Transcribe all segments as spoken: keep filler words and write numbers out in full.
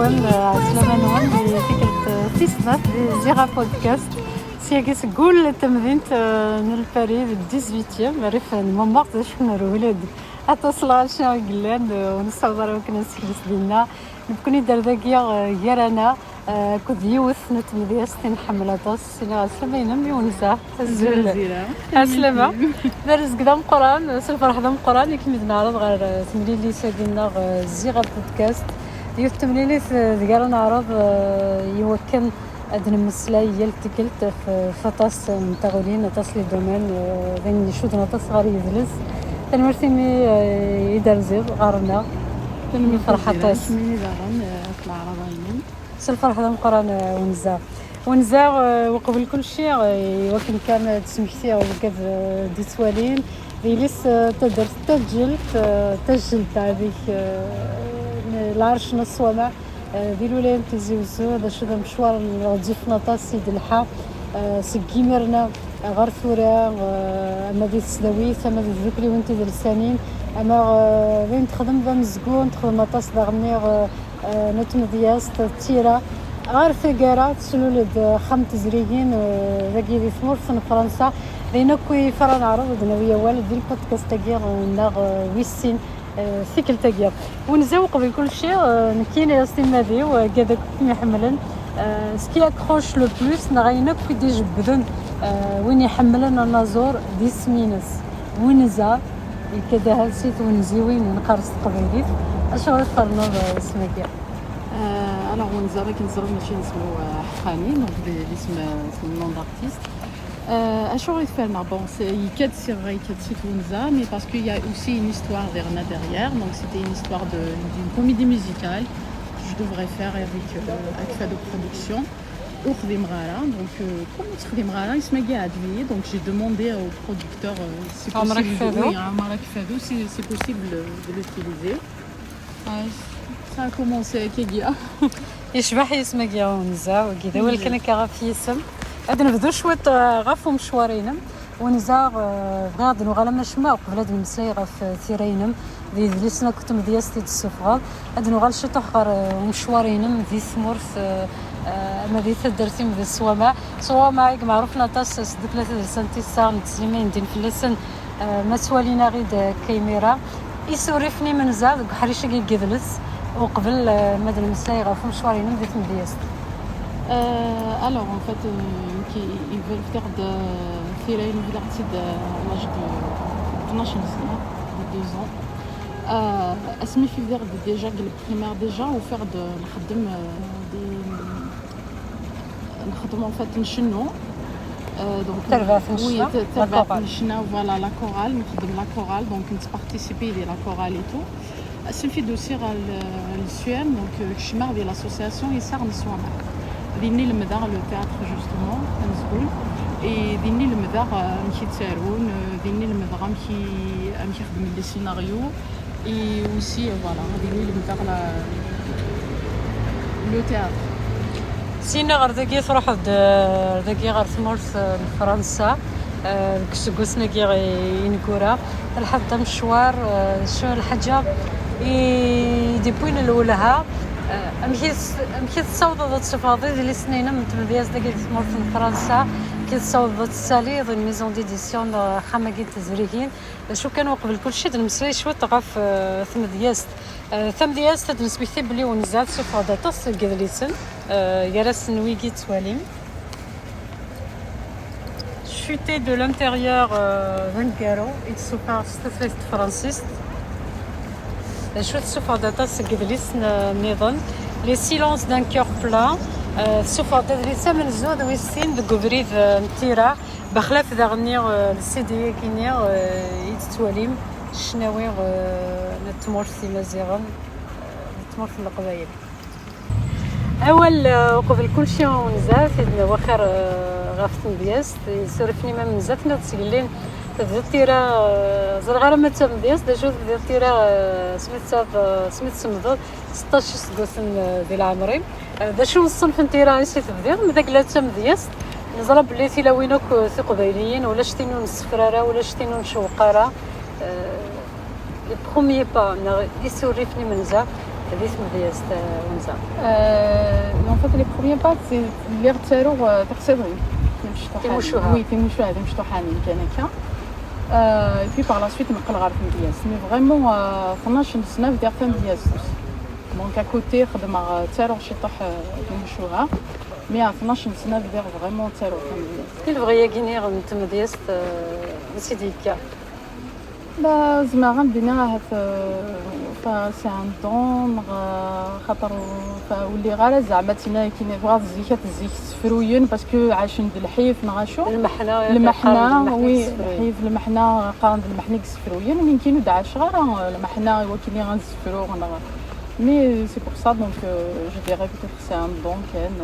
Ɛeslama-nwen di tikkelt tis snat di Ziɣ Podcast. Syagi seg ul n temdint, eh, n Lpari, di dix-huitième, rrif n Montmartre, d acu n rwel-d. Aṭas n lɣaci i yellan, eh, ur nessaweḍ ara akken ad nsekles dinna. Nekkni-d ar dagi, eh, gar-aneɣ, eh, akked yiwet n tmedyazt i nḥemmel aṭas. Sliɣ ɛeslama-inem i Wenza. Azul. Ɛeslama. D arezg d ameqqran, s lferḥ d ameqqran i kem-id-neɛreḍ ɣer, eh, temlilit-agi-nneɣ, eh, Ziɣ Podcast. Yiwet temlilit, eh, deg ara neɛreḍ, eh, i wakken ad nemmeslay yal tikkelt ɣef, ɣef aṭas n taɣulin, aṭas n les domaines, eh, d ayen icudden aṭas ɣer yedles. Tanemmirt imi, eh, i d-terziḍ ɣer-neɣ. Tanemmirt. Nefreḥ aṭas. Kemmini daɣen, eh, ɣef leɛraḍa-inem. S lferḥ d ameqqran, eh, Wenza. Wenza, eh, uqbel kulci, eh, i wakken kan ad d-smektiɣ i wigad, eh, d-ittwalin, d yelli-s, eh, n taddart Taǧǧelt, eh, Taǧǧelt, hadi, eh, n lɛerc n Ṣṣwama, eh, di lwilaya n Tizi Uzzu. D acu d amecwar n ɣezzifen aṭas i d-telḥa, eh, seg yimir-nni ɣer tura, eh, ama di tesdawit, ama di tdukliwin tidelsanin, ama, eh, d ayen texdem d amezgun, texdem aṭas daɣen, eh, eh, n tmedyazt, d tira. Ɣer taggara, teslul-d axxam n tezrigin, eh, dagi di tmurt n Fransa. D ayen akk i fara neɛreḍ ad d-nawi awal di lpodkast-agi, eh, neɣ, eh, wis sin, eh, tikkelt-agi. Wenza, uqbel kulci, eh, nekkini s timmad-iw, eh, gad akk i kem-iḥemmlen, eh, ce qui accroche le plus, neɣ ayen akk i d-ijebbden, eh, win iḥemmlen anaẓur d isem-ines. Wenza, ikad ahal si twenziwin i neqqar s teqbaylit. Acuɣer i tferneḍ, eh, isem-agi? Euh, alors, Wenza, d akken teẓriḍ, mačči d isem-iw, euh, aḥeqqani, donc d, d isem, euh, c'est mon nom d'artiste. Euh, acuɣer i t-ferneɣ? Bon, c'est, yekka-d si, yekka-d si twenza, mais parce qu'il y a aussi une histoire derrière, derrière. Donc, c'était une histoire de, d'une comédie musicale que je devrais faire avec, euh, Akfado Production. Ur xdimeɣ ara. Donc, euh, comme ur xdimeɣ ara, isem-agi iɛǧeb-iyi. Donc, j'ai demandé au producteur, euh, si c'est possible de, oui, Amar Akfado, si c'est possible de l'utiliser. Ouais, ça a commencé avec Egia. Yecbeḥ yisem-agi Wenza, wagi d awal kan akka ɣef yisem. Ad nebdu cwiṭ, eh, ɣef umecwar-inem. Wenza, eh, bɣiɣ ad nuɣal am acemma uqbel ad nemmeslay ɣef, eh, tira-inem d yedlisen akked tmedyazt i d-tessufɣeḍ. Ad nuɣal ciṭuḥ ɣer, eh, umecwar-inem di tmurt, eh, eh, ama di taddart-im di Ṣṣwama. Ṣṣwama i imeɛrufen aṭas s tdukla tadelsant i tesɛa n teslimin din fell-asen, eh, ma ttwalin-aɣ-id akka imir-a. Isurrifen imenza deg uḥric-agi n yidles, uqbel, eh, ma d-nemmeslay ɣef umecwar-inem di tmedyazt. Euh, alors, en fait, euh, qui, ils veulent faire de, tira-inu bdiɣ-tt-id, euh, à l'âge de tnac sna, de douze ans. Euh, asmi fi bdiɣ déjà deg le primaire déjà, ufiɣ-d nxeddem, euh, des, nxeddem en fait ncennu. Euh, donc, tarbaɛt n ccna, oui, ta-, la tarbaɛt chorale. N ccna, voilà, la chorale, nxeddem la chorale, donc nettparticipi di la chorale et tout. Asmi fi d-usiɣ ɣer l-, l-S U M, donc, euh, kecmeɣ di l'association Isar n Ṣwama. Dinni lemdeɣ le théâtre, justement, amezgun. Et dinni lemdeɣ, euh, amek i ttarun, euh, dinni lemdeɣ amek i, amek i xeddmen les scénarios. Et aussi, euh, voilà, dinni lemdeɣ la, le théâtre. Syin ɣer dagi truḥeḍ-d, eh, dagi ɣer tmurt, eh, n Fransa, eh, deg useggasen-agi ineggura, telḥeḍ-d amecwar, eh, d acu lḥaǧa i d-iwwin lwelha, eh, amek i tes-, amek i tessawḍeḍ ad tessufɣeḍ idlisen-inem n tmedyazt-agi di tmurt n Fransa, amek i tessawḍeḍ ad tessaliḍ une maison d'édition, eh, axxam-agi n tezrigin, d acu kan uqbel kulci ad nemmeslay cwiṭ ɣef, eh, tmedyazt. Eh, tamedyazt ad d-nesmekti belli Wenza tessufeɣ-d aṭas n yedlisen, eh, gar-asen wigi ttwalim. Chuté de l'intérieur, eh, d aneggaru i d-tessufeɣ s tutlayt tefransist. D acu, tessufeɣ-d aṭas n yedlisen, eh, nniḍen. Les silences d'un cœur plein, eh, tessufeɣ-d adlis amenzu d wis sin deg ubrid, eh, n tira. Bexlaf daɣen-nni, eh, le C D-agi-nni, eh, i d-tettwalim, ccnawi, eh, n tmurt n Imaziɣen, eh, n tmurt n Leqbayel. Awal, eh, uqbel kulci Wenza, ad d-nawi axir, eh, ɣef tmedyazt, isurrifen-im amenza, tenniḍ-d seg lli tebdiḍ tira, eh, ẓriɣ ara ma d tamedyazt, d acu tebdiḍ tira, eh, asmi tesɛiḍ, eh, asmi tsemmdeḍ seṭṭac iseggasen, eh, di leɛmer-im. Eh, d acu n ṣṣenf n tira i si tebdiḍ? Ma d agla d tamedyazt, neẓra belli tilawin akk tiqbayliyin, ulac tin ur nessefra ara, ulac tin ur ncewweq ara. Eh, les premiers pas, neɣ isurrifen imenza, Di tmedyazt, eh, Wenza. Euh, en fait, les premiers pas, c'est lliɣ ttaruɣ euh, tiqsiḍin. Timecṭuḥanin. Timucuha. Oui, timucuha, timecṭuḥanin kan akka. Euh, et puis par la suite, neqqel ɣer tmedyazt. Mais vraiment, euh, tnac n sna bdiɣ tamedyazt. Donc à côté, xedmeɣ euh, ttaruɣ ciṭuḥ euh, timucuha. Mais à tnac n sna bdiɣ vraiment ttaruɣ tamedyazt. I lebɣi-agi-nni n tmedyazt, eh, ansi d-yekka? Bah, zemreɣ ad m-d-iniɣ ahat euh, c'est un don, neɣ euh, xaṭer ur lliɣ ara zeɛma ttina akken twaɣ zik at zik sefruyen parce que ɛacen d lḥif neɣ acu. Lmeḥna, Lmeḥna, qqaren-d lmeḥna oui, yessefruyen. Lḥif, lmeḥna, qqaren-d lmeḥna i yessefruyen, mais nekkini ur d-ɛaceɣ ara lmeḥna i wakken ad sefruɣ neɣ. Mais c'est pour ça, donc euh, je dirais peut-être c'est un don kan.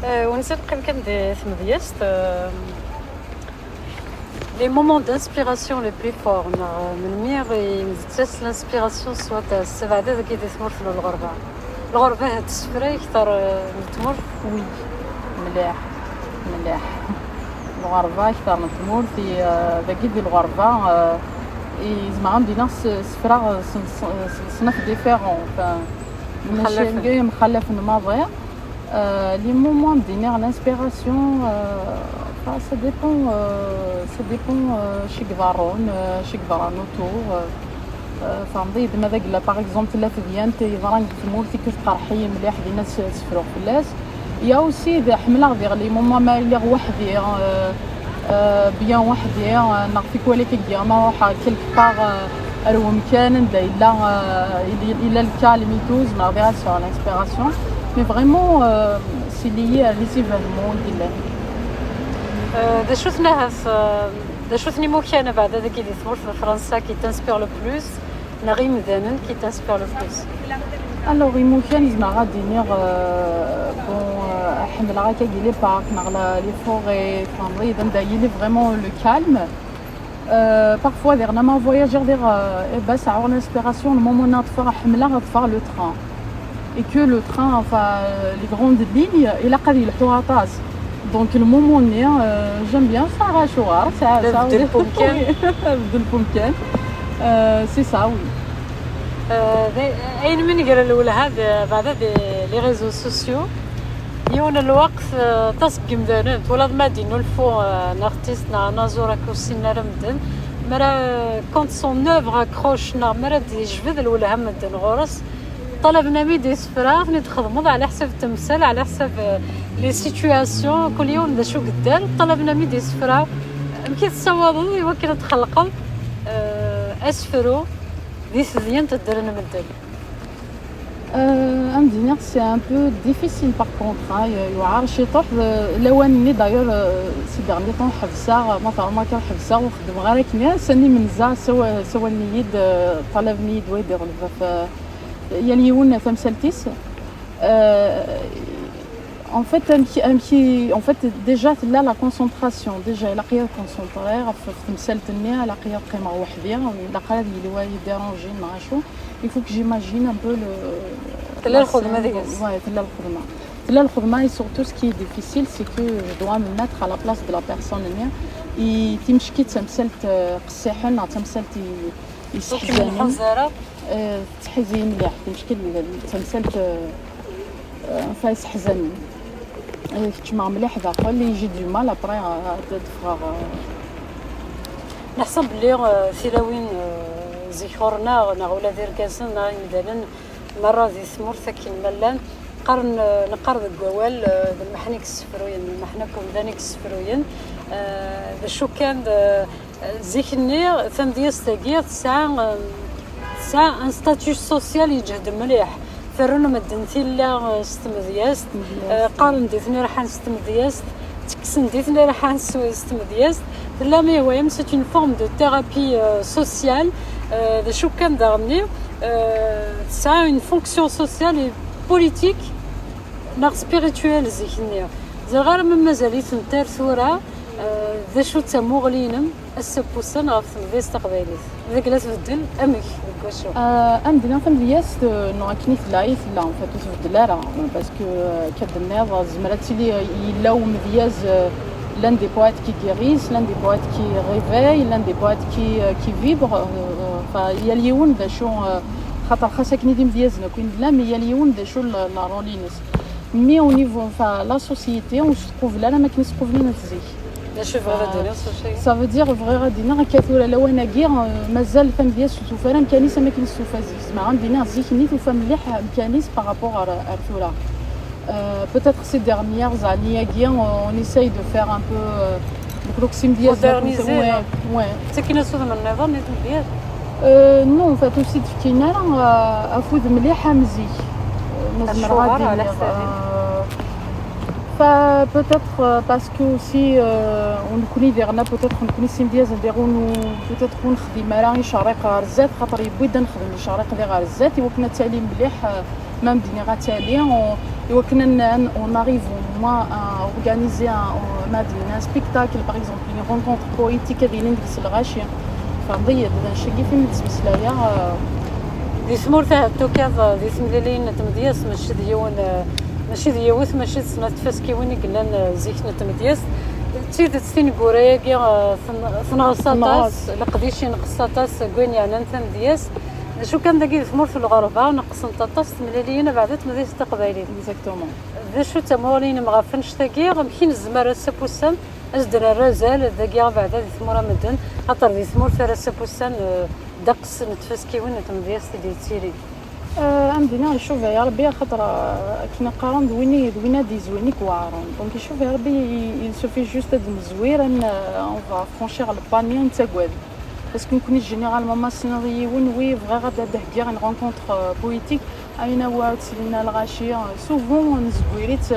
Eh, Wenza, neqqim kan di tmedyazt, eh, les moments d'inspiration les plus forts, neɣ melmi i m-d-tettas l'inspiration, soit tessebɛed dagi di tmurt n lɣerba? Lɣerba ahat tessefray akter, eh, n tmurt? Oui, mliḥ, mliḥ. Lɣerba akter n tmurt, i, euh, dagi di lɣerba, euh, i zemreɣ ad m-d-iniɣ s- sefraɣ s- s- s- snat différents, enfin, mačči Mxallafen. Mxallafen maḍi. Euh, les moments d-iniɣ l'inspiration, euh, enfin, ça dépend, euh, ça dépend euh, acu i iḍerrun, euh, acu i yeḍran autour. Euh, euh, tfehmeḍ-iyi-d ma d agella, par exemple, tella tedyant yeḍran deg tmurt i k-tqerḥ-iyi mliḥ, dinna s- sefruɣ fell-as. Il y a aussi d ḥemmleɣ diɣ les moments ma lliɣ weḥd-i, euh, euh, bien weḥd-i, euh, neɣ tikwal akka deg yiɣ ma ruḥeɣ quelque part euh, ar wemkan anda yella euh, yella le calme et tout, zemreɣ diɣ ad sɛuɣ l'inspiration. Mais vraiment, euh, c'est lié à les événements i yellan. Eh, d acu-ten ahat, eh, d acu-ten imukan abeɛda dagi di tmurt n Fransa qui t'inspire le plus, neɣ imdanen qui t'inspire le plus? Alors, imukan, zemreɣ ad d-iniɣ, euh, bon, euh, ḥemmleɣ akkagi les parcs, neɣ la- les forêts, enfin, oui, anda yili vraiment le calme. Euh, parfois, diɣ, ma voyager, diɣ, euh, eh ben, sɛuɣ l'inspiration, le moment ad ffɣeɣ, ḥemmleɣ ad ffɣeɣ le train. Et que le train, enfin, euh, les grandes lignes, ilaq ad yelḥu aṭas. Donc, le moment-nni, euh, j'aime bien ça, acuɣer, ça, Beddel ça, lpumkan. Beddel lpumkan. Euh, c'est ça, oui. Eh, d- ayen mi negra lwelha d- beɛda di les réseaux sociaux, yiwen n lweqt, eh, aṭas n yimdanen twalaḍ ma d-innulfu, eh, un artiste neɣ anaẓur akka ur ssinen ara medden, mi ara, eh, quand son œuvre accroche neɣ mi ara d-yejbed lwelha n medden ɣur-s, ṭalaben-am-id isefra, ad ten-id-txedmeḍ ɛla ḥsab temsal, ɛla ḥsab, eh, les situations, kul yiwen d acu yeddan, ṭalaben-am-id isefra. Amek i tessawaḍeḍ i wakken ad txelqeḍ, eh, asefru di tedyant ddren medden? Euh, ad m-d-iniɣ, c'est un peu difficile par contre, hein. Y- yewɛer ciṭuḥ, euh, lawan-nni d'ailleurs, euh, ces derniers temps ḥebseɣ, ma teɛreḍ akka ḥebseɣ ur xeddmeɣ ara akken. Sani menza sawa- sawalen-iyi-d, euh, ṭalaben-iyi-d wayeḍ iɣelb ɣef, euh, yal yiwen tamsalt-is. Euh, En fait, amek, amek i- en fait, déjà tella la concentration, déjà ilaq-iyi ad concentriɣ ɣef, ɣef temsalt-nni, ilaq-iyi ad qqimeɣ weḥd-i, ilaq ara ad yili wa yidérangi neɣ acu. Il faut que j'imagine un peu le. Tella La lxedma scène, deg-s. Ouais, tella lxedma. Tella lxedma, et surtout ce qui est difficile, c'est que je dois me mettre à la place de la personne-nni. I timeckit d tamsalt euh, qessiḥen neɣ d tamsalt i- Ur iseḥzanen. kem-nḥuz ara. Euh, tettḥizi mliḥ, timeckit d tamsalt euh, euh, enfin iseḥzanen. Euh, keččmeɣ mliḥ daxel, et j'ai du mal après euh, ad d-ffɣeɣ. Euh. Neḥseb belli, eh, tilawin, eh, zik ɣur-neɣ, neɣ ula d irgazen neɣ imdanen merra di tmurt akken ma llan, qqaren, eh, neqqar deg wawal, eh, d lmeḥna i yessefruyen, lmeḥna akk umdan i yessefruyen. Eh, d acu kan, eh, zik-nni tamedyazt-agi tesɛa, eh, tesɛa un statut social yeǧhed mliḥ. Ferrun medden tilla, eh, s tmedyazt, eh, qqaren-d i ten-irḥan s tmedyazt, ttekksen-d i ten-irḥan s, s tmedyazt. Tella mi hwayem, c'est une forme de thérapie, euh, sociale, euh, d acu kan daɣenni, euh, tesɛa une fonction sociale et politique neɣ spirituelle zik-nni. Ẓriɣ ara ma mazal-itent ar tura, euh, d acu d tamuɣli-inem ass-a n wussan ɣef tmedyazt taqbaylit? Deg la tbeddel, amek, deg wacu? Euh, ad m-d-iniɣ tamedyazt euh, non, akken i tella i tella, en fait, ur tbeddel ara, parce que euh, akka d-tenniḍ, tezmer ad tili euh, yella umedyaz euh, l'un des poètes qui guérissent, l'un des poètes qui réveillent, l'un des poètes qui, euh, qui vibrent, euh, euh, enfin, yal yiwen d acu euh, Xaṭer xas akken i d imedyazen akk i nella, mi yal yiwen d acu le rôle-ines. Mais au niveau, enfin, la société, ur s-tqubel ara am akken i s-qublen at zik. D acu bɣiɣ ad d-iniɣ s wacu? Ça veut dire, bɣiɣ ad d-iniɣ akka tura lawan-agi, mazal tamedyazt ur tufi ara amkan-is am akken i s-tufa zik. Zemreɣ ad d-iniɣ zik-nni tufa mliḥ amkan-is par rapport ar tura. Peut-être ces dernières années-agi, on essaye de faire un peu de proximité. Moderniser. Ouais. Ttekken-as udem nniḍen i tmedyazt? Non, en fait, ur s-d-fkin ara afud mliḥ am zik. Ma zemreɣ ad d-iniɣ. Fa peut-être parce que aussi nekkni diɣna, peut-être nekkni s imedyazen diɣ ur, peut-être ur nexdim ara icerriq ɣer zdat, xaṭer yewwi-d ad nexdem icerriq diɣ ɣer zdat i wakken ad tali mliḥ. Même d-iniɣ ad tali, i wakken on arrive au moins à organiser un, ma d-iniɣ un spectacle, par exemple une rencontre poétique ad ilin deg-s lɣaci. Tfehmeḍ-iyi-d, d anect-agi i d-ttmeslayeɣ. Di tmurt ahat tukiḍ di temliliyin n tmedyazt, mačči d yiwen, mačči d yiwet, mačči d snat tfaskiwin i yellan zik n tmedyazt. D tidet tineggura-agi tenɣes aṭas, leqdic yenqes aṭas deg wayen yeɛnan tamedyazt. D acu kan, dagi di tmurt n lɣerba neqqsent aṭas temliliyin abeɛda d tmedyazt taqbaylit. Exactement. D acu d tamuɣli-inem ɣef annect-agi? Amek i nezmer ass-a n wussan ad s-d-nerr azal dagi abeɛda di tmura medden, xaṭer di tmurt ar ass-a n wussan ddeqs n tfaskiwin n tmedyazt i d-yettilin? Am d-iniɣ icuba ya Rebbi, axaṭer akken qqaren d win i d win ad d-izwin i iweɛren. Donc icuba ya Rebbi, il suffit juste ad nezwir, on va franchir le pas-nni, ad nettagad. Parce que nekkni généralement ma ssneɣ yiwen, oui, bɣiɣ ad d-heggiɣ une rencontre poétique, ayen awa ur ttilin ara lɣaci, souvent nezwir-itt,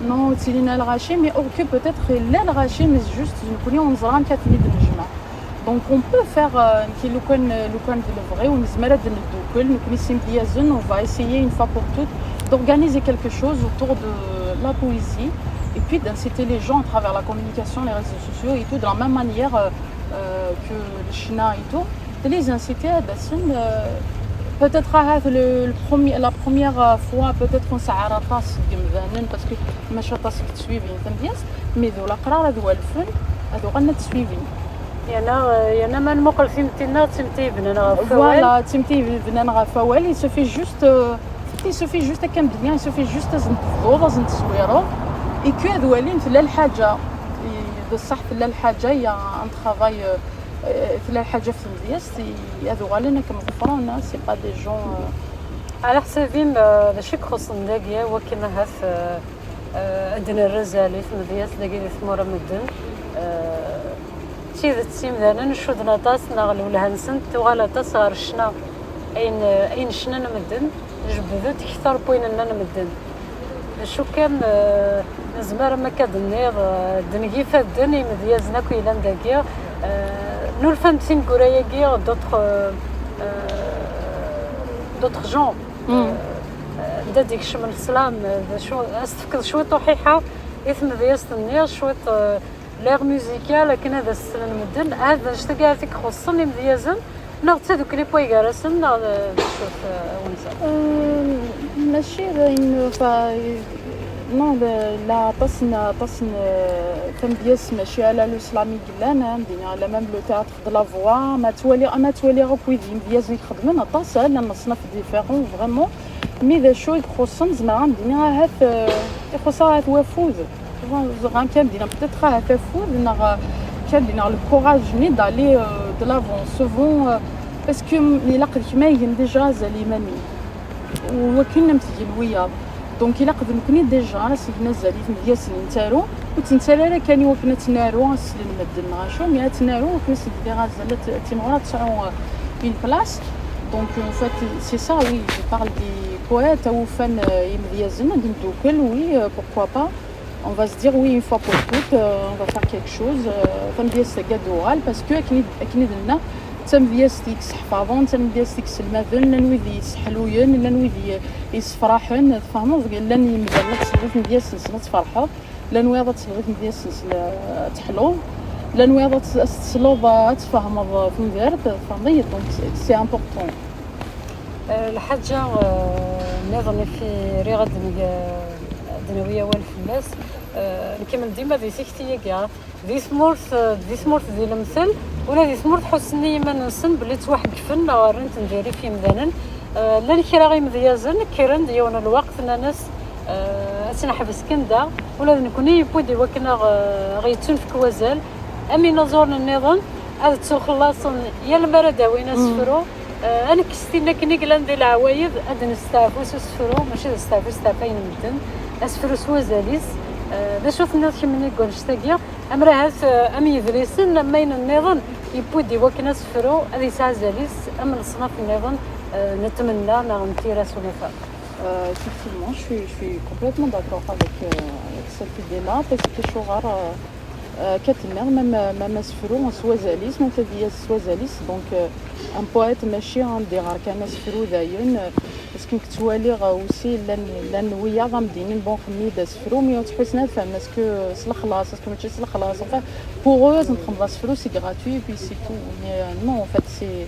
non, ur ttilin ara lɣaci, mais ok, peut-être yella lɣaci, mais juste nekkni ur neẓra amek ad ten-id-nejmeɛ. Donc on peut faire, lukan, lukan d lebɣi-w, nezmer ad d-neddukel nekkni s imedyazen, on va essayer une fois pour toutes d'organiser quelque chose autour de la poésie et puis d'inciter les gens à travers la communication, les réseaux sociaux et tout, de la même manière que le ccna et tout, de les inciter à d-asen. Peut-être ahat le, le premier, la première fois, peut-être ur nesɛi ara aṭas n yimdanen, parce que mačči aṭas i yettsuivin tamedyazt, mais d ulaqrar ad walfen, ad uɣalen ad ttsuivin. Yerna, yerna ma nmuqel timetti-nneɣ d timetti yebnan ɣef wawal. Voilà, d timetti yebnan ɣef wawal, il suffit juste, il suffit juste, akka am d-nniɣ, il suffit juste ad sen-tebduḍ, ad sen-tezwireḍ, et que ad walin tella lḥaǧa. D ṣṣeḥ, tella lḥaǧa, il y a un travail, tella lḥaǧa ɣef tmedyazt, ad uɣalen ad kem-ḍefren, c'est pas des gens. Ɛla ḥsab-im, d acu i ixuṣṣen dagi, wakken ahat ad d-nerr azal i tmedyazt dagi di tmura medden? D tidet, imdanen cudden aṭas, neɣ lwelha-nsen tuɣal aṭas ɣer ccna. Ayen, ayen cnan medden, jebdu-d kter n wayen nnan medden. D acu kan, nezmer am akka d-nniḍ, d-neg ifadden imedyazen akk yellan dagi. Nulfa-d tineggura-agi d'autres, d'autres genres. Anda d-ikcem leslam, d acu, ad s-tefkeḍ cwiṭ uḥiḥa i tmedyazt-nni, cwiṭ l'air musical, akken ad as-slen medden. Ahat d anect-agi ara t-ixuṣṣen imedyazen, neɣ d tadukli n way gar-asen, neɣ d acu-t awenza? Mačči d ayen, non, la aṭas n, aṭas n tamedyazt mačči ala leslam i yellan, am d-iniɣ, la même le théâtre de la voix, ma twaliɣ, ma twaliɣ akk wid imedyazen i ixeddmen aṭas, llan leṣnaf différents vraiment. Mais d acu i ixuṣṣen, zemreɣ ad d-iniɣ ahat ixuṣṣ ahat wafud. Zemreɣ kan d-iniɣ peut-être ahat afud, neɣ kan d-iniɣ le courage-nni d'aller de l'avant. Souvent, parce que ilaq d kemm ad tgen déjà azal iman-im, wakken ad am-tgen wiyaḍ. Donc ilaq d nekkni déjà ad as-gen azal i tmedyazt i nettaru, ur tt-nettaru ara kan i wakken ad tt-naru, ad slen medden neɣ acu, mais ad tt-naru wakken ad s-gen azal, ad tt-, ad timɣur ad tesɛu une place. Donc en fait c'est ça, oui, je parle des poètes, awufan, imedyazen ad neddukel, oui, pourquoi pas. On va se dire oui une fois pour toutes, on va faire quelque chose, tamedyazt-agi ad d-tuɣal, parce que akken i d-, akken i d-nenna, d tamedyazt i yesseḥfaḍen, d tamedyazt i yesselmaden, llan wid yesseḥluyen, llan wid yessefraḥen, tfehmeḍ, llan yimdanen ad tesleḍ i tmedyazt-nsen ad tferḥeḍ, llan wiyaḍ ad tesleḍ i tmedyazt-nsen ad teḥluḍ, llan wiyaḍ ad tesleḍ ad tfehmeḍ tudert, tfehmeḍ-iyi, donc c'est important. Lḥaǧa nniḍen i riɣ ad d-neg, ad d-nawi awal fell-as, nkemmel dima di tikti-agi. Di tmurt, di tmurt di lemtel, ula di tmurt ḥussen i yiman-nsen belli ttwaḥeggfen neɣ rran-ten di rrif yimdanen. Eh, llan kra imedyazen kkren-d yiwen n lweqt, nnan-as, eh, ad tt-neḥbes kan da, ula d nekkni yewwi-d i wakken aɣ-, aɣ-yettunefk wazal, am inaẓuren nniḍen ad ttuxellaṣen yal mi ara d-awin asefru. Eh, ad nekkes tin akken i yellan di leɛwayed, ad nesteɛfu s usefru, mačči d asteɛfu i steɛfayen medden, asefru s wazal-is. Eh, d acu tenniḍ kemmini deg wannect-agi? Amer ahat, eh, am yedlisen, am wayen nniḍen, yewwi-d i wakken asefru ad yesɛu azal-is, am leṣnaf nniḍen, eh, n tmenna neɣ n tira s unafa. Euh, effectivement, je suis, je suis complètement d'accord avec, euh, avec cette idée-là, parce que acuɣer, euh, euh, akka tenniḍ, même, même asefru s wazal-is, ma tadiyat s wazal-is, donc, euh, un poète mačči ad d-iɣer kan asefru dayen, euh, parce que nettwali, euh, aussi llan, llan wiyaḍ am d-inin, bon, xemmi-d asefru, mais ur ttḥussen ad fhem, est-ce que s lexlaṣ, est-ce que mačči s lexlaṣ, enfin, pour eux, ad txedmeḍ asefru, c'est gratuit, et puis c'est tout. Mais, euh, non, en fait, c'est,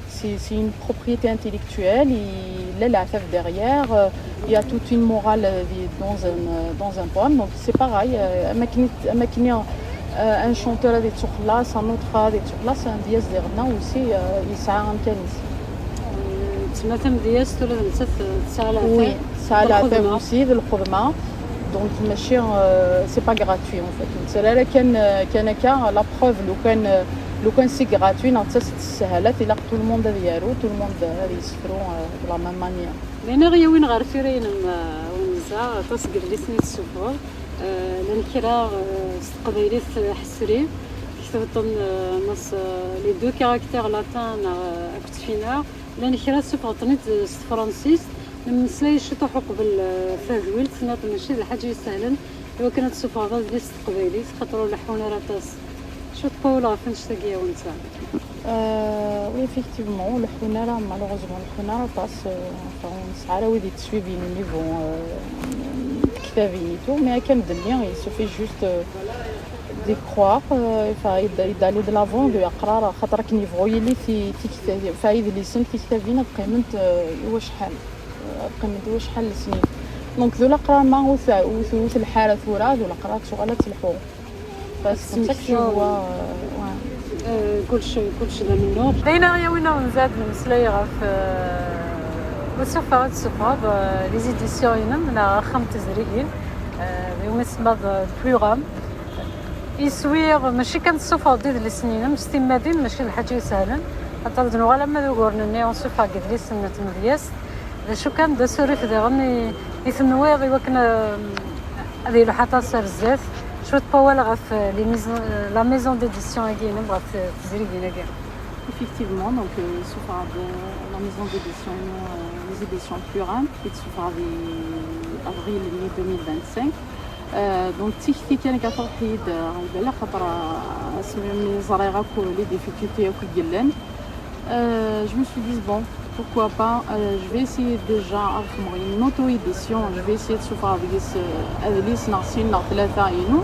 c'est, c'est une propriété intellectuelle, il y a la derrière, euh, il y a toute une morale, euh, dans un, euh, dans un poème, donc c'est pareil, euh, am akken, am akken, euh, un chanteur ad yettuxellas, un autre ad yettuxellas, un diaz diɣenna aussi, euh, yesɛa amkan-is. Tma tamedyazt ula d nettat tesɛa leɛtab. Oui, tesɛa leɛtab aussi, d lxedma. Donc mačči, euh, c'est pas gratuit en fait. Ur nettarra ara kan, euh, kan akka, la preuve, lukan, euh, lukan c'est gratuit, neɣ d taseshalat, ilaq tout le monde ad yaru, tout le monde ad yessefru, euh, de la même manière. Llan ara yawin ɣer tira-inem, eh, Wenza, aṭas n yedlisen i tessufɣeḍ. Eh, llan kra, eh, s teqbaylit, eh, ḥesri, ketbeḍ-ten, eh, mass, eh, les deux caractères latins neɣ, eh, akked tfinaɣ. Llan kra tessufɣeḍ-ten-id s tefransist. Nemmeslay ciṭuḥ uqbel, eh, tadwilt, tenniḍ mačči d lḥaǧa isehlen i wakken ad tessufɣeḍ adlis s teqbaylit, xaṭer ur leḥḥun ara aṭas. Cwiṭ Paul ɣef annect-agi, a Wenza. Euh, oui, effectivement, ur leḥḥun ara, malheureusement, ur leḥḥun ara aṭas, euh, enfin, ur nesɛi ara wid yettsuivin au niveau, euh, n tektabin et tout, mais akken d-nniɣ, il suffit juste, euh, d'y croire, euh, enfin, et d-, et d'aller de l'avant, d aqrar, xaṭer akken yebɣu yili ti-, tikta-, enfin, idlisen, tiktabin ad qqiment, euh, i wacḥal, euh, ad qqiment i wacḥal n lesnin. Donc, d ulaqrar ma ur t-, ur t-, ur telḥa ara tura, d ulaqrar ad tuɣal ad telḥu. Parce que c'est comme ça que je vois, euh, ouais. Euh, kullec, kullec d amennuɣ. D ayen ara yawin ad nzad nemmeslay ɣef, euh, usufeɣ ad tessufɣeḍ, euh, les éditions-inem neɣ axxam n tezrigin, euh, d umi tsemmaḍ, euh, Pluram. Iswi, mačči kan tessufɣeḍ-d idlisen-inem s timmad-im, mačči d lḥaǧa isehlen. Xaṭer d nuɣal ama d uguren-nni usufeɣ deg idlisen n tmedyazt. D acu kan, d asurif diɣen i, i tenwiḍ i wakken, euh, ad yelḥu aṭas ar zdat. Cwiṭ n wawal ɣef, euh, les maisons, euh, la maison d'édition-agi-inem, ɣef, euh, tezrigin-agi. Effectivement, donc, euh, sufeɣ-d, euh, la maison d'édition, euh, les éditions Pluram, i d-sufeɣ di avril-nni deux mille vingt-cinq. Euh, donc, d tikti kan akka truḥ-iyi-d, euh, ɣer lbal, axaṭer, euh, asmi mi ẓriɣ akk les difficultés akk i yellan. Euh, je me suis dit, bon, pourquoi pas, euh, je vais essayer déjà ad xedmeɣ une auto-édition, je vais essayer de sufeɣ deg-s, euh, adlis neɣ sin neɣ tlata inu,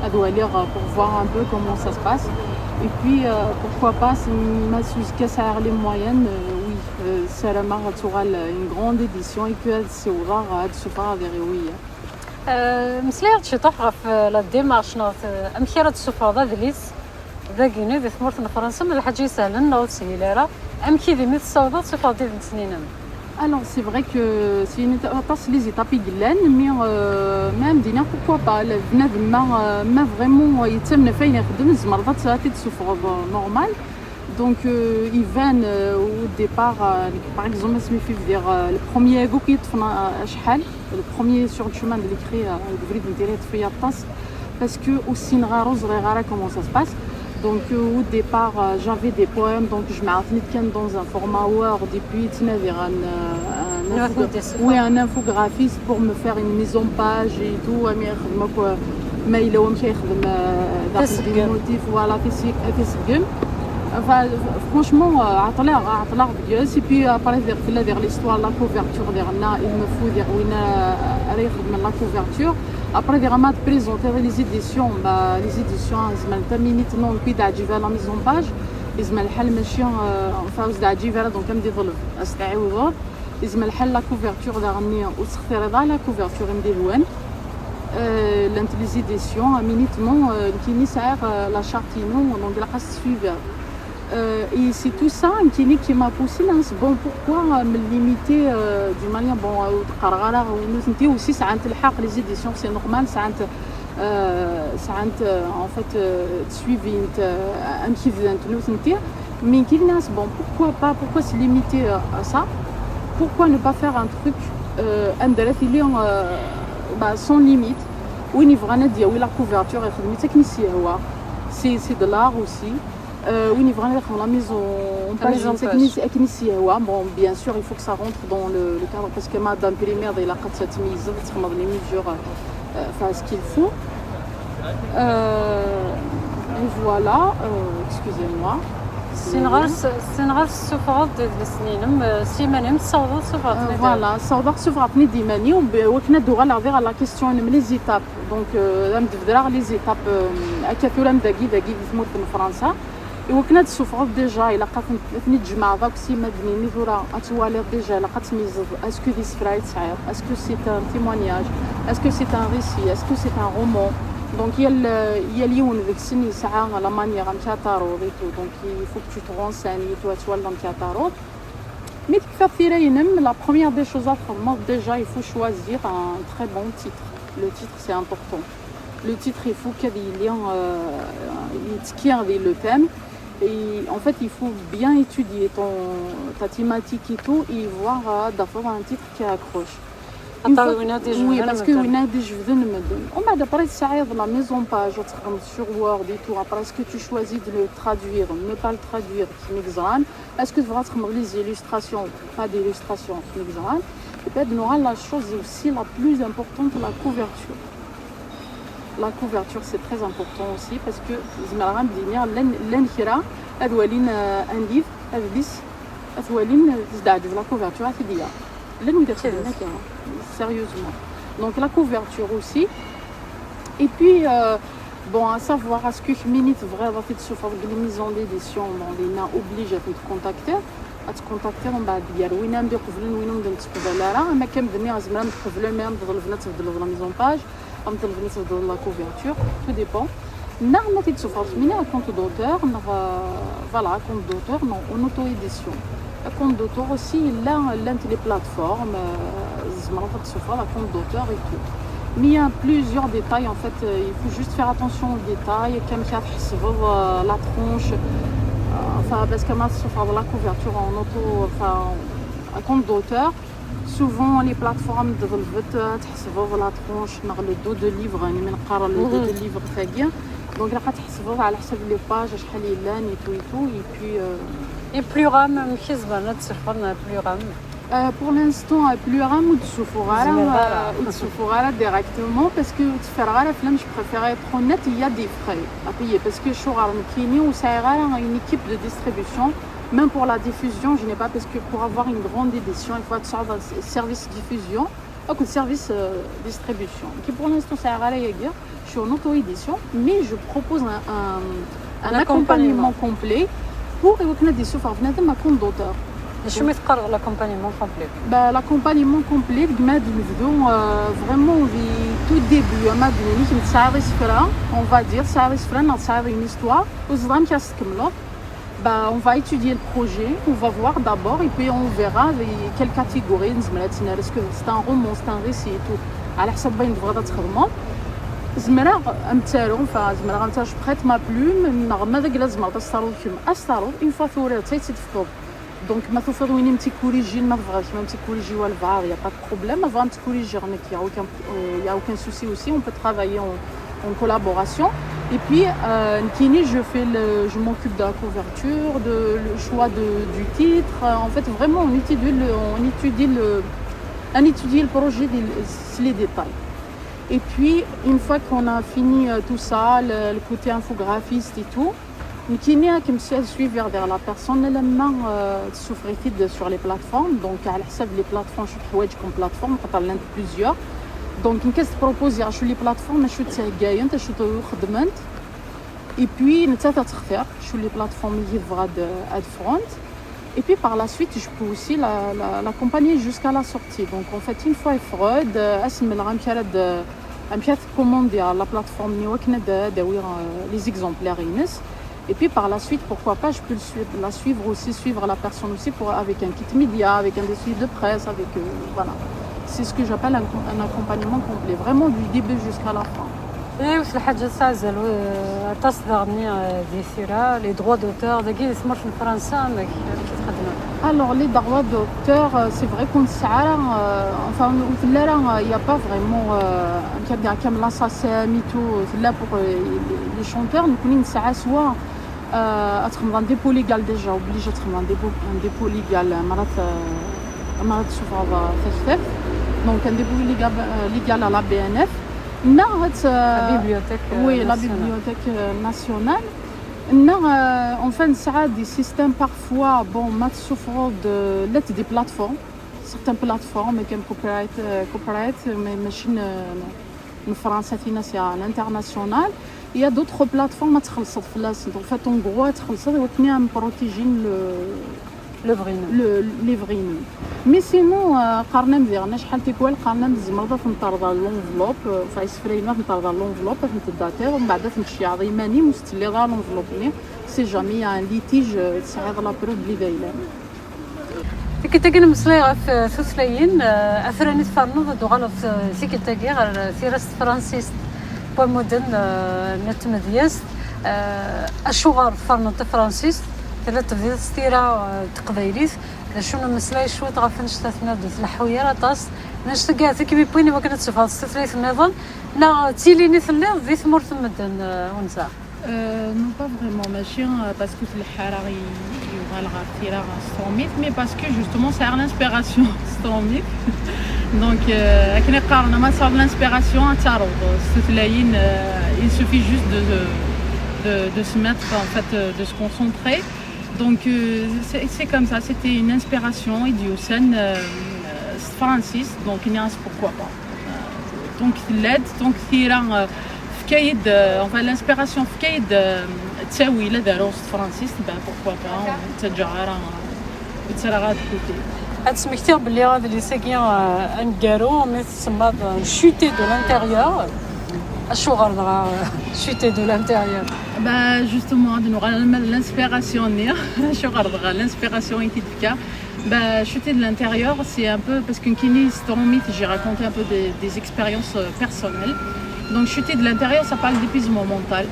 ad waliɣ, euh, pour voir un peu comment ça se passe. Et puis, euh, pourquoi pas, ma s uzekka sɛiɣ les moyens, euh, oui, euh, ssarameɣ ad tuɣal une grande édition et que ad ssiwḍeɣ, ad sufeɣ ad iɣiwi. Euh, meslay-aɣ-d ciṭuḥ ɣef, euh, la démarche neɣ, euh, amek ara d-tessufɣeḍ adlis dagi-ni di tmurt n Fransa, ma d lḥaǧa isehlen neɣ ur teshil ara? Amek i dimi tessawḍeḍ tessufɣeḍ-d idlisen-inem? Alors, c'est vrai que c'est une éta-, aṭas les étapes i yellan, mais, euh, même d-iniɣ, pourquoi pas, la, bnadem ma, euh, ma vraiment yettamen ɣef wayen ixeddem, tzemreḍ ad t-, ad t-id-tessufɣeḍ, euh, normal. Donc, euh, iban, euh, au départ, euh, par exemple, asmi fi bdiɣ, euh, le premier agi i yi-ṭṭfen, euh, acḥal, le premier sur le chemin de l'écrit, euh, deg ubrid n tira yeṭṭef-iyi aṭas, parce que ur ssineɣ ara, ur ẓriɣ ara comment ça se passe. Donc, euh, au départ, euh, j'avais des poèmes, donc jemɛeɣ-ten-id kan dans un format Word, et puis ttnadiɣ un, euh, un Nniɣ-ak info-, mi d-yessufeɣ. Oui, un infographiste pour me faire une mise en page et tout, ami yexdem akk, euh, ma yella wamek ay yexdem, euh, daxel Tiseggem. Des motifs, voilà, tisi-, tiseggem. Enfin, franchement, euh, ɛeṭleɣ, ɛeṭleɣ deg-s, et puis après, diɣ, tella diɣ l'histoire, la couverture, diɣ, nna, il me faut, diɣ, win, euh, ara ixedmen la couverture. Après, diɣ, ma tprésentiḍ les éditions, bah, les éditions, zemrent am inint non, nekk ur yi-d-teɛǧib ara la mise en page, yezmer lḥal mačči, euh, enfin, ur s-teɛǧib ara, donc, am d-iḍleb, ad s-tɛiwdeḍ. Yezmer lḥal la couverture daɣen-nni ur textireḍ ara la couverture i m-d-ihwan. Euh, llant les éditions, am inint non, euh, nekkini sɛiɣ, euh, la charte-inu, donc ilaq ad s-suiviḍ. Euh, et c'est tout ça, nekkini, qui m'a poussé là, c'est bon, pourquoi me limiter euh, d'une manière, bon, euh, ur d-qqareɣ ara, euh, nutenti aussi sɛant lḥeqq, les éditions, c'est normal, sɛant, euh, sɛant, euh, en fait, euh, suivint, euh, amek i bdant nutenti, mais nekkini, c'est bon, pourquoi pas, pourquoi se limiter euh, à ça, pourquoi ne pas faire un truc euh, anda ara tili euh, bah, sans limite, win yebɣan ad d-yawi la couverture, ixdem-itt akken i s-yehwa, c'est c'est de l'art aussi. Euh, win yebɣan ad ixdem la maison en page, akken i s-yehwa. Bon, bien sûr, il faut que ça rentre dans le, le cadre, parce que ma d-imprimeḍ, ilaq ad tmeyyzeḍ, ad txedmeḍ les mesures, euh, enfin, ce qu'il faut. Euh, et voilà, euh, excusez-moi. Sinɣer, sinɣer tessufɣeḍ-d idlisen-inem, euh, s yiman-im tessawḍeḍ tessufɣeḍ-ten-id. Euh, voilà, ssawḍeɣ ssufɣeɣ-ten-id iman-iw, b- wakken ad d-uɣaleɣ diɣ la question-inem, les étapes. Donc, euh, ad am-d-bedreɣ les étapes, euh, akka tura am dagi, dagi di tmurt n Fransa. I wakken ad d-tessufɣeḍ déjà, ilaq ad ten- ad ten-id-tjemɛeḍ akk s yimadden-nni tura ad twaliḍ déjà, ilaq ad tmeyyzeḍ, est-ce que d isefra i tesɛiḍ, est-ce que c'est un témoignage, est-ce que c'est un récit, est-ce que c'est un roman. Donc yal, yal yiwen deg-sen yesɛa la manière amek ara taruḍ et tout. Donc il faut que tu te renseignes et tout, ad twaliḍ amek ara taruḍ. Mi tekfiḍ tira-inem, la première des choses à faire, déjà, il faut choisir un très bon titre. Le titre, c'est important. Le titre, il faut qu'il y ait euh, yettekki di le thème. Et en fait, il faut bien étudier ton, ta thématique et tout, et voir euh, d'abord un titre qui accroche. Une fois- oui, parce que win ad ijebden medden. Umbeɛd après tesɛiḍ la mise en page, ad txedmeḍ sur Word et tout. Après, est-ce que tu choisis de le traduire, ne pas le traduire, kemmini ẓran. Est-ce que tebɣa ad txedmeḍ les illustrations, pas d'illustrations, akken i yeẓran. Et puis, ad nuɣal la chose aussi la plus importante, la couverture. La couverture, c'est très important aussi, parce que zemreɣ ad m-d-iniɣ llan llan kra ad walin euh, un livre, adlis, ad t-walin euh, tesdeɛǧeb la couverture, ad t-id-ya. Llan wid ixedmen akka, sérieusement. Donc la couverture aussi. Et puis, euh, bon, à savoir, est-ce que kemmini tebɣiḍ ad t-id-tessufɣeḍ deg les maisons d'édition, bon, dinna oblige ad tent-contacter, ad tcontacter, umbeɛd gar win anda iqeblen, win ur d-nettqbal ara, ama akka medden-nni zemren ad qeblen, ma am-ḍelben ad tbeddleḍ la mise en page, am-ḍelben ad tbeddleḍ la couverture, tout dépend. Neɣ ma t-id-tessufɣeḍ kemmini à compte d'auteur, neɣ, euh, voilà, à compte d'auteur, non, en auto-édition. À compte d'auteur aussi, llan, llant les plateformes, euh, tzemreḍ ad tessufɣeḍ à compte d'auteur et tout. Mais il y a plusieurs détails, en fait, euh, il faut juste faire attention aux détails, comme ça, euh, la tranche, euh, enfin, parce que ma tessufɣeḍ la couverture en auto, enfin, à compte d'auteur, souvent les plateformes ḍelbent ad tḥesbeḍ la tranche neɣ le dos de livre, يعني ما نقرا le dos de livre tagi. Donc راح تحسبوها على حسب les pages شحال يلان et tout et tout, et puis euh, et Pluram, amek i zemren ad tt-sufɣen ar Pluram? Euh, pour l'instant, euh, Pluram ur d-ssufɣeɣ ara, ur d-ssufɣeɣ ara directement, parce que ur teffer ara fell-am, je préfère être honnête, il y a des frais à payer, parce que acuɣer nekkini ur sɛiɣ ara une équipe de distribution, même pour la diffusion, je n'ai pas, parce que pour avoir une grande édition, il faut être sur un service diffusion, donc un service euh, distribution. Qui pour l'instant, c'est à je suis en auto-édition, mais je propose un, un, un accompagnement complet pour يمكن ad yessufeɣ بنادم à compte d'auteur. D acu i teqqareḍ l'accompagnement complet? Bah, l'accompagnement complet, deg ma ad nebdu euh, vraiment di tout début, ama d nini kemm tesɛiḍ isefra, on va dire, tesɛiḍ isefra neɣ tesɛiḍ une histoire, ur teẓriḍ amek ara s-tkemmleḍ. Bah, on va étudier le projet, on va voir d'abord, et puis on verra les- quelle catégorie نزمر ad tt-nerr, est-ce que c'est un roman, c'est un récit et tout. على حسب wayen tebɣiḍ ad txedmeḍ. Zemreɣ ad m-ttaruɣ, enfin, zemreɣ ad m-ttaruɣ, je prête ma plume, neɣ ma d agla tzemreḍ ad s-taruḍ kemm, ad s-taruḍ, une fois turiḍ-tt, ad tt-id-tefkeḍ. Donc, ma tufiḍ win i m-tt-ikuriji, ma tebɣiḍ kemm ad m-tt-ikuriji walbeɛḍ, y a pas de problème, ma tebɣa ad m-tt-ikuriji nekk, y a aucun, euh, y a aucun souci aussi, on peut travailler en, en collaboration. Et puis, euh, nekkini, je fais le, je m'occupe de la couverture, de le choix de, du titre. Euh, En fait, vraiment, on étudie le, on étudie le, on étudie le projet, les, les détails. Et puis, une fois qu'on a fini euh, tout ça, le, le côté infographiste et tout, nekkini ad kem-suiviɣ vers la personne alamma euh, tessufeɣ-it-id sur les plateformes. Donc, على حسب les plateformes, شو تحواج comme plateforme, خاطر لنا plusieurs. Donc, nekk ad s-proposer شو les plateformes, شو تهيئنت, شو تخدمنت. Et puis, nettat ad textir شو les plateformes i yebɣa ad, ad ffɣent. Et puis, par la suite, je peux aussi la- la- l'accompagner jusqu'à la sortie. Donc, en fait, une fois ffɣent, euh, ad as-mleɣ amek ara d- amek ara tcommander la plateforme-nni wakken ad d-awiɣ euh, les exemplaires-ines. Et puis par la suite, pourquoi pas, je peux le suivre, la suivre aussi, suivre la personne aussi pour, avec un kit média, avec un dossier de presse, avec, euh, voilà. C'est ce que j'appelle un, un accompagnement complet, vraiment du début jusqu'à la fin. Yiwet lḥaǧa tesɛa azal, euh, aṭas daɣen, euh, di tira, les droits d'auteur, dagi di tmurt n Fransa, amek, amek i txeddmem? Alors, les droits d'auteur, euh, c'est vrai qu'on s'arrête, euh, enfin, il n'y a pas vraiment, euh, un cabinet comme la SACEM et tout, là pour euh, les, les chanteurs, donc on soit euh, à un dépôt légal déjà, obligé à un dépôt, un dépôt légal, euh, مرات, euh, مرات تشوف هذا تكتب. Donc un dépôt légal, euh, légal à la B N F. Non, euh, La bibliothèque, euh, oui, la nationale. Bibliothèque euh, nationale. Non, euh, enfin, ça a des systèmes parfois, bon, ما تشوف de l'aide des plateformes, certaines plateformes, comme Copyright, euh, Copyright, mais machine, euh, en France, c'est à l'international. Il y a d'autres plateformes, ما تخلص فلاس. Donc, en fait, en gros, تخلص وكنا protéger le, Le vrai nom. Le, les vrais noms. Mais sinon, euh, قرنا مزيان شحال تيكوال قرنا تزمرض تنطرض l'enveloppe, فايسفرينا تنطرض l'enveloppe، تنتداتير، ومن بعد تنشيعض يماني مستلي ضا l'enveloppe ني. Si jamais il y a un litige, euh, تسعيض la preuve بلي دايلان. Tikkelt-agi nmeslay ɣef, eh, tutlayin, eh, afran i tferneḍ ad d-uɣaleḍ, eh, tikkelt-agi ɣer, eh, tira s tefransist, wamuden, eh, n tmedyazt, eh, acuɣer tferneḍ tafransist, tella tebdiḍ s tira, eh, n teqbaylit, d acu nmeslay cwiṭ ɣef annect-a tenna-d ur tleḥḥu ara aṭas, d annect-agi ahat i kem-iwwin i wakken ad teffɣeḍ s tutlayt nniḍen, neɣ d tilin i telliḍ di tmurt n medden, eh, Wenza? Euh, non, pas vraiment, ماشي, euh, parce que في الحارة يغال غير تيرا ستروميت, mais parce que justement c'est l'inspiration ستروميت. Donc, euh, akken i qqaren, ma tesɛiḍ l'inspiration, ad taruḍ s tutlayin, euh, il suffit juste de, de, de se mettre, en fait, euh, de se concentrer. Donc, euh, c'est c'est comme ça, c'était une inspiration, i d-yusan, euh, s tefransist, donc nniɣ-as pourquoi pas. Donc tella-d, donc tira, euh, tefka-yi-d, euh, enfin l'inspiration tefka-yi-d, euh, ttawil ad aruɣ s tefransist, ben pourquoi pas, ur ttaǧǧaɣ ara, ur ttarraɣ ara de côté. Ad d-smektiɣ belli adlis-agi, euh, aneggaru mi tsemmaḍ, euh, Chuter de l'intérieur. Acuɣer dɣa, euh, Chuter de l'intérieur? Ben justement, ad nuɣal alma d l'inspiration-nni. Acuɣer dɣa l'inspiration i t-id-tefka? Bah, Chuter de l'intérieur, c'est un peu parce que nekkini s tṛumit, j'ai raconté un peu des, des expériences, euh, personnelles. Donc, Chuter de l'intérieur, ça parle d'épuisement mental.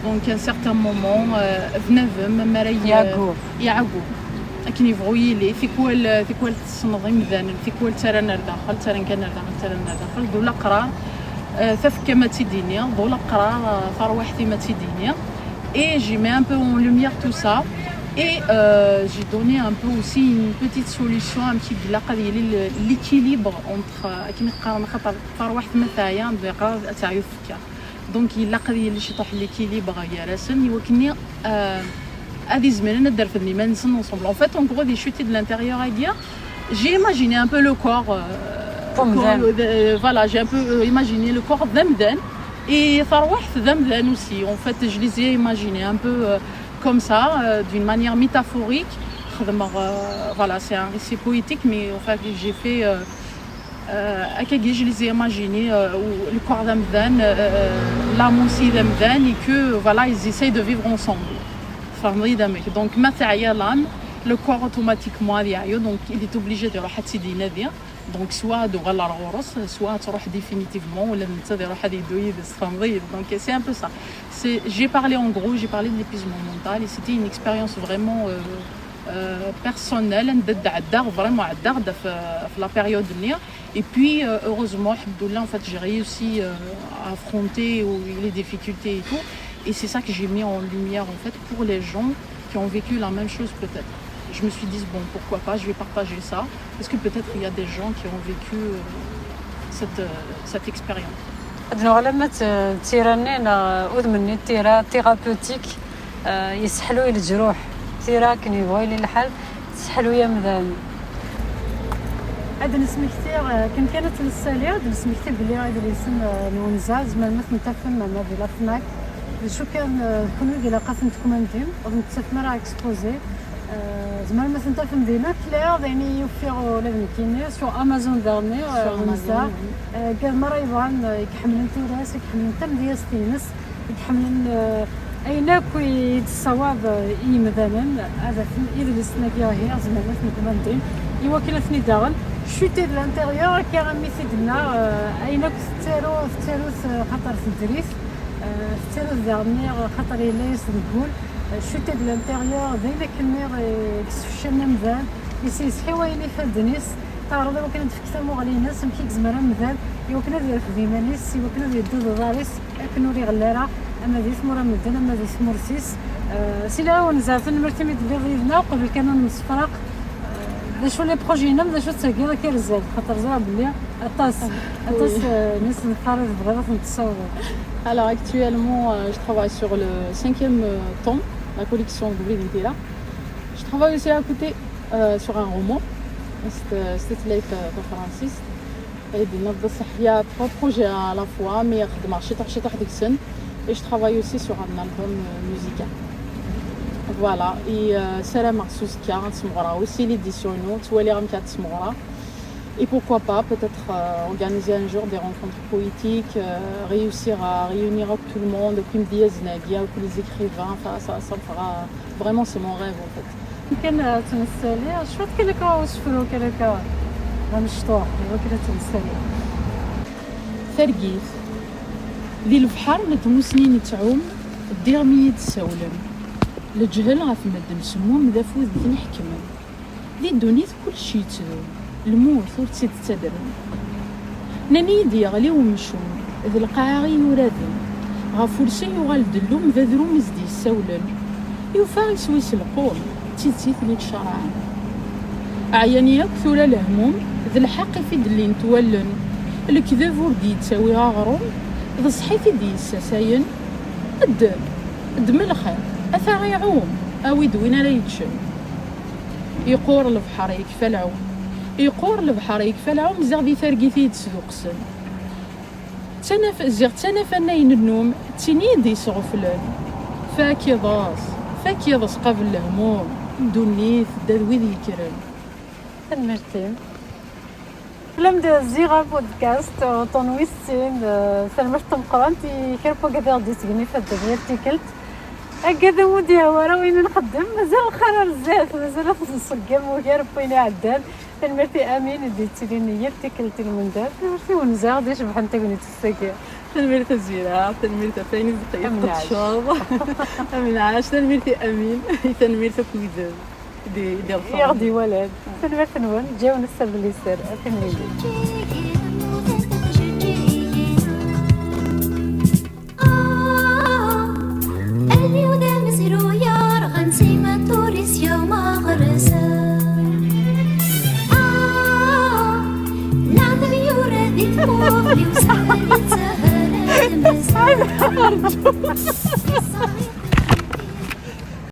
Donc, à un certain moment, euh, bnadem, ma ara y-, Yeɛgu. Yeɛgu. Akken yebɣu yili, tikwal, tikwal tessneḍ imdanen, tikwal ttarran ar daxel, ttarran kan ar daxel, ttarran ar daxel, d ulaqrar, euh, tafekka ma tt-id-ini, d ulaqrar, euh, tarwiḥt-im ma tt-id-ini. Et j'y mets un peu en lumière tout ça. Et, euh, j'ai donné un peu aussi une petite solution, un petit, ilaq ad yili le, l'équilibre entre, euh, akken i qqaren, xaṭer tarwiḥt ma teɛya, ad teɛyu tfekka. Donc ilaq ad yili ciṭuḥ l'équilibre gar-asen, i wakken, euh, ad izmiren ad d-refden iman-nsen ensemble. En fait, en gros, di Chuter de l'intérieur-agi, j'ai imaginé un peu le corps, euh, Comme corps, them. Euh, voilà, j'ai un peu, euh, imaginé le corps d amdan et tarwiḥt d amdan aussi. En fait, je les ai imaginés un peu, euh, comme ça, euh, d'une manière métaphorique. Xedmeɣ, euh, voilà, c'est un récit poétique, mais en fait, j'ai fait, euh, euh, akkagi, je les ai imaginés, euh, où le corps d amdan, euh, l'âme aussi d amdan, et que, voilà, ils essayent de vivre ensemble. Tfehmeḍ-iyi-d amek. Donc, ma teɛya l'âme, le corps automatiquement ad yeɛyu, donc il est obligé ad iruḥ ad tt-id-inadi. Donc, soit ad uɣal ar ɣur-s, soit ad truḥ définitivement, ula d netta ad iruḥ ad yeddu yid-s, tfehmeḍ-iyi-d. Donc, c'est un peu ça. C'est, j'ai parlé en gros, j'ai parlé de l'épuisement mental, et c'était une expérience vraiment, euh, euh, personnelle, anda d-ɛeddaɣ, vraiment ɛeddaɣ-d ɣef, ɣef la période-nni. Et puis, euh, heureusement, الحمد لله, en fait, j'ai réussi, euh, à affronter, euh, les difficultés et tout. Et c'est ça que j'ai mis en lumière, en fait, pour les gens qui ont vécu la même chose, peut-être. Je me suis dit, bon, pourquoi pas, je vais partager ça, parce que peut-être il y a des gens qui ont vécu, euh, cette, euh, cette expérience. Ad nuɣal ama d tira-nni neɣ udem-nni d tira thérapeutique, euh, yesseḥluy leǧruḥ, tira akken yebɣu yili lḥal tesseḥluy amdan. Ad d-nesmekti, euh, akken kan ad tt-nessali, ad d-nesmekti belli idlisen, euh, n Wenza, tzemrem ad ten-tafem ama di la FNAC, d acu kan, euh, d kunwi i ilaq ad ten-tecmumem, ur ten-tettafem ara exposés. Euh, tzemrem ad ten-tafem dinna, Claire, d ayen i ufiɣ ula d nekkini, sur Amazon daɣen, euh, Sur Wenza. Amazon, oui. Euh, kra n wid ara yebɣan, euh, i iḥemmlen tura-s, i iḥemmlen tamedyazt-ines, i iḥemmlen, euh, Ayen akk i d-tessawaḍ i yimdanen ad afen idlisen-agi ihi, zemren ad ten-kumandin i wakken ad ten-id-aɣen. Chuter de l'intérieur, akka am i t-id-tenna, eh, ayen akk tettaru, tettaru-t, eh, xaṭer tedri-t, eh, tettaru-t daɣen xaṭer yella-yas deg wul. Eh, chuter de l'intérieur d ayen akken-nni, eh, yessefcalen amdan, yesseḥyawayen ifadden-is, teɛreḍ i wakken ad d-tefk tamuɣli-ines, amek i yezmer amdan i wakken ad yerfed iman-is, i wakken ad yeddu d uḍar-is akken ur iɣelli ara, ama di tmura n medden, ama di tmurt-is. Eh, Sila Wenzeɛ, tanemmirt imi d-telliḍ yid-neɣ, qbel kan ad nemsefraq, eh, d acu les projets-inem, d acu tettgeḍ akka ar zdat, xaṭer ẓriɣ belli aṭas, aṭas, eh, n isenfar i tebɣiḍ ad ten-tessawḍeḍ. Alors actuellement, euh, je travaille sur le cinquième, euh, tome, la collection de Bridintira. Je travaille aussi à côté, euh, sur un roman, c'est, c'est Life, euh, de Francis. Et de notre, il y a trois projets à la fois, mais خدمة شطح شطح ديكسن. Et je travaille aussi sur un album, euh, musical. Voilà, et, euh, سلام مخصوص كا تسمغرا aussi l'édition نو توالي راه مكا تسمغرا. Et pourquoi pas, peut-être, euh, organiser un jour des rencontres poétiques, euh, réussir à réunir tout le monde, كيما ديازناكيا, tous les écrivains, enfin, ça, ça me fera, vraiment, c'est mon rêve, en fait. Kan, euh, ttmessali, cwiṭ kan akka usefru kan akka d amecṭuḥ, iwakken ad ttmessali. Targit. Di lebḥer n tmusni nettɛum, ddiɣ mi yi-d-ssawlen. Leǧhel ɣef medden semmum d afud i ten-iḥekmen. Di ddunit kullec yettdum, lmut ur tt-id-ttadren. Nnan-iyi-d yeɣli umcum, d lqaɛa i yuraden, ɣef ulsa yuɣal-d llum d adrum i s-d-yessawlen. Yufa iswi s lqum, d tidet i ten-id-carɛen. Ɛyan yakk tura lehmum, d lḥeqq i t-id-llint wallen. Lekdeb ur d-yettawi aɣrum, d ṣṣeḥ i t-id-yessasayen. Ddem, ddem lxir, ata iɛum, awi-d win ara yeččen. Iqur lebḥer yekfa lɛum. Iqur lebḥer yekfa lɛum, ziɣ di targit i yi-d-sduqsen. D tanaf-, ziɣ d tanafa n ayen nnum, d tin i yi-d-yesɣeflen. Fak iḍes, fak iḍes qabel lehmum, ddunit tedda d wid yekkren. Tanemmirt-im. Fell-am d ziɣ apodcast, uṭṭun wis sin, eh, tanemmirt tameqqrant i kra n wagad i ɣ-d-yettgen ifadden yal tikkelt. Agad ur d-yehwa ara wayen i nxeddem, mazal lxir ar zdat, mazal ad t-nṣeggem ugar n wayen iɛeddan. Tanemmirt i Amin i d-yettilin yal tikkelt i lmendad. Tanemmirt i Wenza, d icebḥen tagnit-is tagi. Tanemmirt a Zira, tanemmirt ɣef wayen i d-tqeddceḍ. Amenɛac. Amenɛac, tanemmirt i Amin, tanemmirt akk wid d-, d-iḍefren. I ɣ-d-iwalan. Tanemmirt-nwen, ǧǧiɣ-wen sser d liser. Ad ten-nili. Allen-iw d amezruy yerɣan s imeṭṭur-is yewm aɣersa. Ah, leɛtab yura di tmuɣli-w sahel yettehher ad mbezzar.